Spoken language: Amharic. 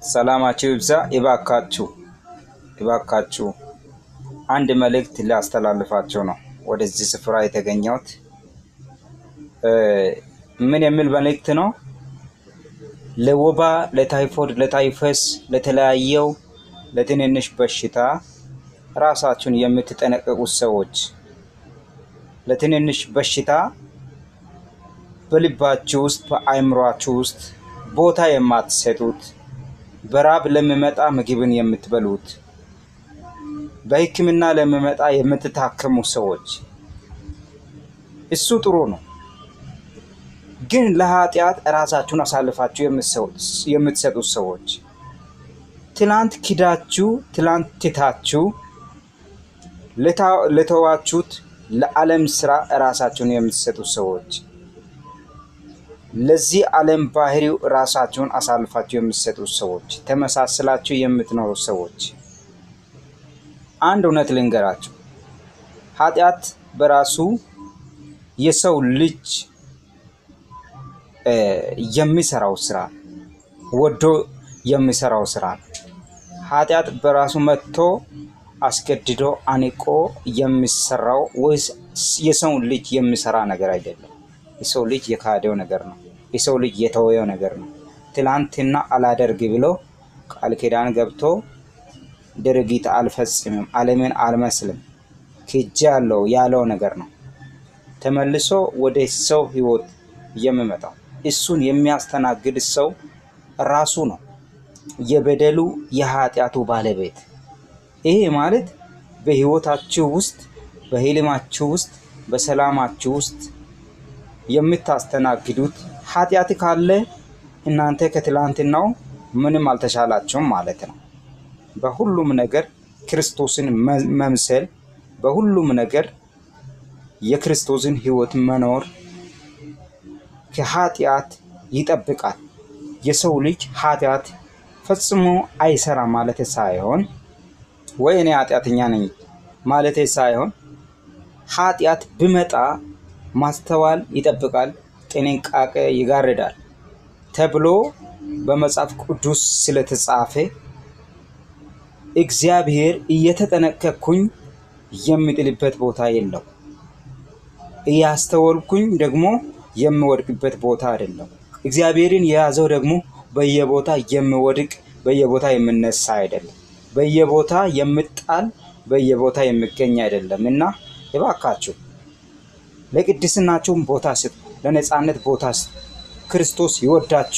ሰላማችሁ ይብዛ። እባካችሁ እባካችሁ አንድ መልእክት ሊያስተላልፋቸው ነው ወደዚህ ስፍራ የተገኘሁት። ምን የሚል መልእክት ነው? ለወባ፣ ለታይፎይድ፣ ለታይፈስ፣ ለተለያየው ለትንንሽ በሽታ ራሳችሁን የምትጠነቀቁት ሰዎች፣ ለትንንሽ በሽታ በልባችሁ ውስጥ በአእምሯችሁ ውስጥ ቦታ የማትሰጡት፣ በራብ ለሚመጣ ምግብን የምትበሉት፣ በሕክምና ለሚመጣ የምትታከሙ ሰዎች እሱ ጥሩ ነው። ግን ለኃጢአት ራሳችሁን አሳልፋችሁ የምትሰጡት ሰዎች፣ ትላንት ክዳችሁ፣ ትላንት ትታችሁ ለተዋችሁት ለዓለም ስራ ራሳችሁን የምትሰጡ ሰዎች፣ ለዚህ ዓለም ባህሪው ራሳችሁን አሳልፋችሁ የምትሰጡ ሰዎች፣ ተመሳስላችሁ የምትኖሩ ሰዎች፣ አንድ እውነት ልንገራችሁ። ኃጢአት በራሱ የሰው ልጅ የሚሰራው ስራ፣ ወዶ የሚሰራው ስራ ነው። ኃጢአት በራሱ መጥቶ አስገድዶ አንቆ የሚሰራው ወይስ የሰውን ልጅ የሚሰራ ነገር አይደለም። የሰው ልጅ የካደው ነገር ነው። የሰው ልጅ የተወየው ነገር ነው። ትላንትና አላደርግ ብሎ ቃል ኪዳን ገብቶ ድርጊት አልፈጽምም፣ ዓለምን አልመስልም፣ ክጃለሁ ያለው ነገር ነው። ተመልሶ ወደ ሰው ህይወት የሚመጣው እሱን የሚያስተናግድ ሰው ራሱ ነው፣ የበደሉ የኃጢአቱ ባለቤት። ይሄ ማለት በህይወታችሁ ውስጥ፣ በህልማችሁ ውስጥ፣ በሰላማችሁ ውስጥ የምታስተናግዱት ኃጢአት ካለ እናንተ ከትላንትናው ምንም አልተሻላችሁም ማለት ነው። በሁሉም ነገር ክርስቶስን መምሰል፣ በሁሉም ነገር የክርስቶስን ህይወት መኖር ከኃጢአት ይጠብቃል። የሰው ልጅ ኃጢአት ፈጽሞ አይሰራም ማለት ሳይሆን ወይ እኔ ኃጢአተኛ ነኝ ማለት ሳይሆን፣ ኃጢአት ብመጣ ማስተዋል ይጠብቃል፣ ጥንቃቄ ይጋርዳል ተብሎ በመጽሐፍ ቅዱስ ስለተጻፈ እግዚአብሔር እየተጠነቀቅኩኝ የሚጥልበት ቦታ የለው። እያስተዋልኩኝ ደግሞ የሚወድቅበት ቦታ አይደለም። እግዚአብሔርን የያዘው ደግሞ በየቦታ የሚወድቅ፣ በየቦታ የሚነሳ አይደለም። በየቦታ የሚጣል፣ በየቦታ የሚገኝ አይደለም። እና እባካችሁ ለቅድስናችሁም ቦታ ስጡ፣ ለነፃነት ቦታ ስጡ። ክርስቶስ ይወዳችሁ።